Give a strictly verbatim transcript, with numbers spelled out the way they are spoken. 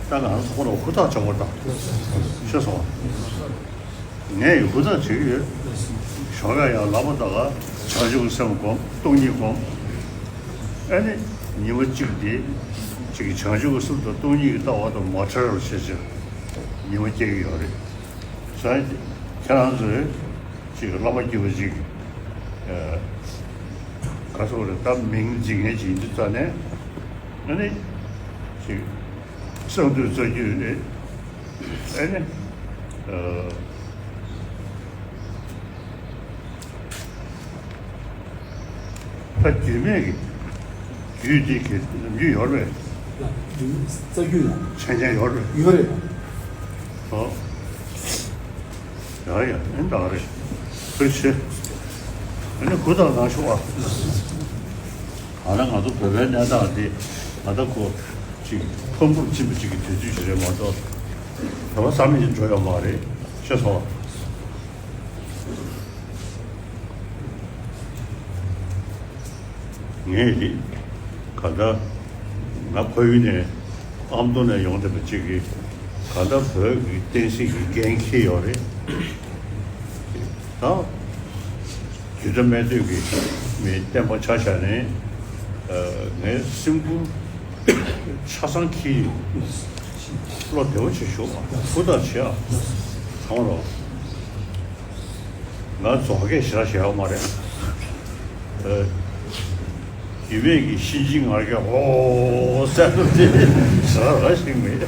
ད་ང་རང་ཚོ་ཁོ་རང་ཧུར་ཐག་བྱེད་དགོས་དང་། ཤེས་སོང་། ངས་ཧུར་ཐག་བྱེད་ཀྱི་ཡོད། ཞོགས་ཀ་ཡང་ལབ་པ་དང་བྱང་ཆུབ་སེམས་སྒོམ། སྟོང་ཉིད་སྒོམ། ཨ་ནི་ཉི་མ་གཅིག་དེ་ཅིག་བྱང་ཆུབ་སེམས་དང་སྟོང་ཉིད་ཀྱི་ལྟ་བ་དང་མ་བྲལ་བར་བྱེད་ཕྱིར་ཉི་མ་སྐྱེལ་གྱི་ཡོད་རེད། ས་ཁྱེད་རང་ཚོས་ཅིག་བླ་མ་སྐྱེས་པ་ཅིག་ག་སོགས་རེད། ད་མིང་འཛིན་མཁན་ཅིག་ཡིན་དུས་ཙ་ནས་ཨ་ནི་ཅིག་གསང་འདུས་རྩ་རྒྱུད་རེད། ཨ་ནི་ཨ། ད་རྒྱུད་སྨད་ཀྱི་རྒྱུད་འདི་གི་ནམ་རྒྱུན་ཡོད་རེད། རྩ་རྒྱུད་ལ་མཚན་སྙན་ཡོད་རེད། ཡོད་རེད། ཨོ། ཡ་ཡ། ཨེ་འདྲ་རེད། ཐུགས་རྗེ་ཆེ། ཨ་ནི་གུ་དང་ནང་ཤོག་ཨ། ཨ་ན་ང་ཚོ་བོད་པའི་གནས་སྟངས་འདི་ང་ད་ཁོ་ཅིག་ཕམ་ཕུགས་ཕྱིན་པ་ཅིག་གི་དུས་ཚོད་ཞིག་རེད་མ་གཏོགས། བོད་པ་བསམ་བཞིན་འགྲོ་ཡོད་མ་རེད། ཤེས་སོང་། ངས་ནི་ག་ད་ང་ཁོ་ཡུལ་ནས་ཨ་མདོ་ནས་ཡོང་བསྡད་པ་གཅིག་གིས་ག་ད་བོད་ཀྱི་བསྟན་སྲིད་ཀྱི་འགན་འཁྱེར་ཡོད་རེད། ད་རྒྱུད་གྲྭ་སྨད་སྟོད་ཀྱི་མི་བསྟན་པ་ཆ་བཞག་ནས་ངའི་སེམས་ཁུར་ཆ་ཚང་འཁྱེར་ཡོད། བློ་བདེ་བོ་བྱེད་ཤོག་ཧུར་ཐག་བྱེད་ཨ། གང་རོགས། ང་རྫོང་སྐད་ཞེ་དྲག་བཤད་ཡོད་མ་རེད། ཨ། རྒྱུད་སྨད་ཀྱི་གཤིན་རྗེ་ངར་སྐད་ཨོ་ཟེར་དུས་དེ་ཞེ་དྲག་ར་ཞིག་མེད།